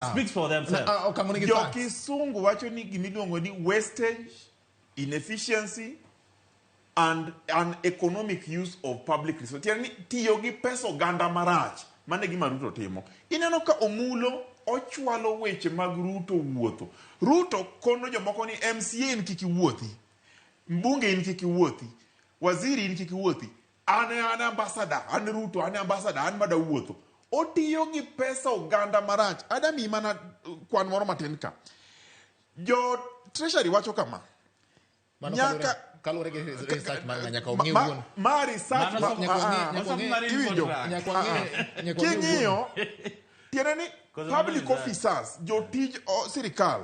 Speaks for themselves. Ah, okang' nigi Jo facts. Kisungu wacho ni gimiluongo ni wastage, inefficiency and an economic use of public resources. Tiende ni tiyo gi pesa oganda marach. Mano e gima Ruto timo. Ineno ka Omulo ochwalo weche mag Ruto wuotho. Ruto kono jomoko ni MCA in kik iwuothi. Mbunge in kik iwuothi. Waziri in kik iwuothi. An e an ambassador, an Ruto, an ambassador, an mada wuotho. Otiyo gi pesa oganda marach. Ada miyi mana kwan moro matin ka. Jo Treasury wacho kama. Mano Nyaka kaluwore gi research mar ng'a nyaka ong'e ma, wuon. ma research Mano ma, som- Nyaka ah, ong'e- ah, nyaka Mano ong'e- mar iwinjo. contract. Nyaka ong'e- nyaka ong'e wuon. King'iyo tiende ni Koso public mano officers jotij sirikal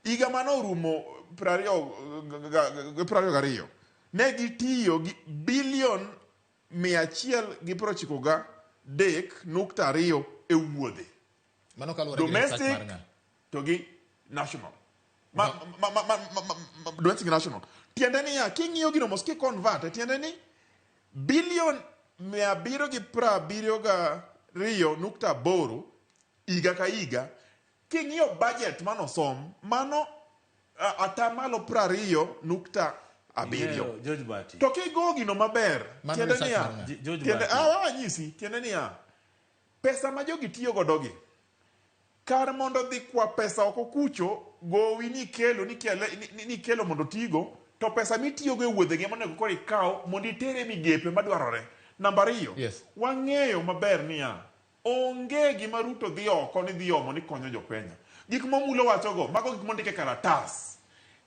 higa mane orumo 2022 ne gitiyo gi bilion 193.2 e wuodhe. Mano kaluwore gi research Domestic mar ng'a. to gi national. Ma, domestic national. Tiende niya, king'iyo gino mos kiconvert, tiende ni bilion 772.8 higa ka higa, king'iyo budget manosom, mano atamalo 20.7. Ing'eyo, George Bati. To kigo gino maber, Mano tiende research niya, mar ng'a? George tiende, Bati. ah, wanyisi, tiende niya, pesa ma jogi tiyo godo gi, kar mondo dhi kwa pesa oko kucho, gowi ni kelo, ni kele, ni kelo mondo tigo, to pesa mitiyogo e wuodhegi ema onego koro ikaw mondo itere e migepe madwarore. Namba ariyo, wang'eyo maber niya, onge gima Ruto dhi oko ni dhi omo ni konyo jo Kenya. Gik ma Omulo wachogo, mago gik mondik e kalatas.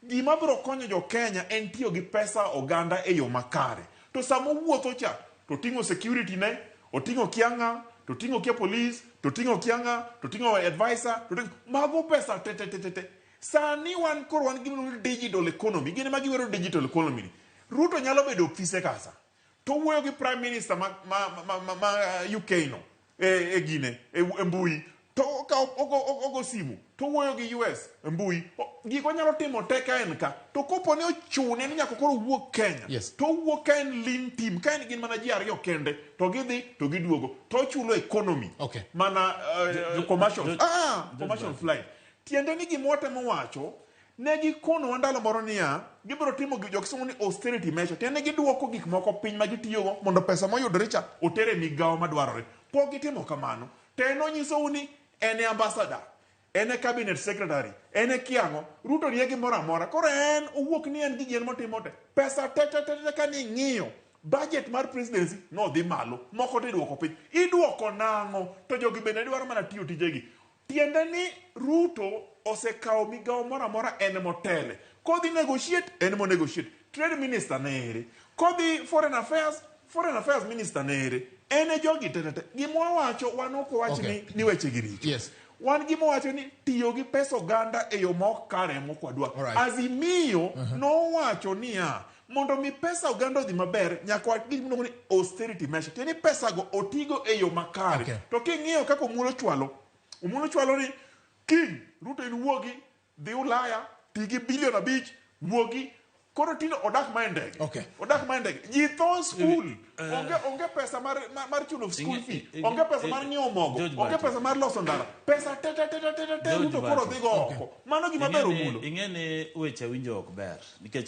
Gima biro konyo jo Kenya en tiyo gi pesa oganda e yo makare. To sama owuotho cha, to oting'o security ne, oting'o kia ng'a, to oting'o kia police, to oting'o kia ng'a, to oting'o advisor, to oting'o, mago pesa te te te te te. Sani wan koro wan gi gima digital economy, gin ema giwero digital economy ni. Ruto nyalo bedo ofise kasa, to owuoyo gi prime minister ma UK no e gine e mbui, to okawo ogo simu to owuoyo gi US e mbui. Gik onyalo timo te ka en ka, to kopo ni ochune ni nyaka koro owuok Kenya, to owuok ka en lean team, ka en gin mana ji ariyo kende, to gidhi to giduogo, to ochulo economy mana commercial commercial flight. Tiende ni gima watemo wacho, ne gikonowa ndalo moro niya, gibiro timo gi jokisungu ni austerity measure, tiende ni giduoko gik moko piny ma gitiyogo mondo pesa moyudore cha oter e migawo madwarore. Pok gitimo kamano. To en onyisou ni en e ambassador, en e cabinet secretary, en e kiang'o, Ruto nie gimoro amora. Koro en owuok ni en gigi en motimo te. Pesa te te te te ka ni ing'iyo budget mar presidency nodhi malo, moko to iduoko piny. Iduoko nang'o? To jogi bende dwaro mana tiyo tijegi. Tiende ni Ruto osekawo migawo moro amora en motele. Kodhi negotiate, en mo negotiate. Trade minister ne ere. Kodhi foreign affairs, foreign affairs minister ne ere. En e jogi te te te. Gima wawacho wan ok wawach ni weche gi richo. Wan gima wawacho ni tiyo gi pesa oganda e yo ma ok kare ema ok wadwar. Azimio nowacho niya, mondo mi pesa oganda odhi maber, nyaka wa gik miluongo ni austerity measure. Tiende ni pesa go otigo e yo makare. To king'iyo kaka Omulo chwalo, Omulo chwalo ni kiny Ruto in wuogi, dhi Ulaya, ti gi bilion 5, wuogi. Koro tinde odak ma e ndege. Odak ma e ndege. Ji tho skul. Onge pesa mar chulo school fee. Onge pesa mar nyiewo mogo. Onge pesa mar loso ndara. Pesa te te te te te te Ruto koro dhi go oko. Mano gima ber Omulo. Ing'e ni weche winjo ok ber nikech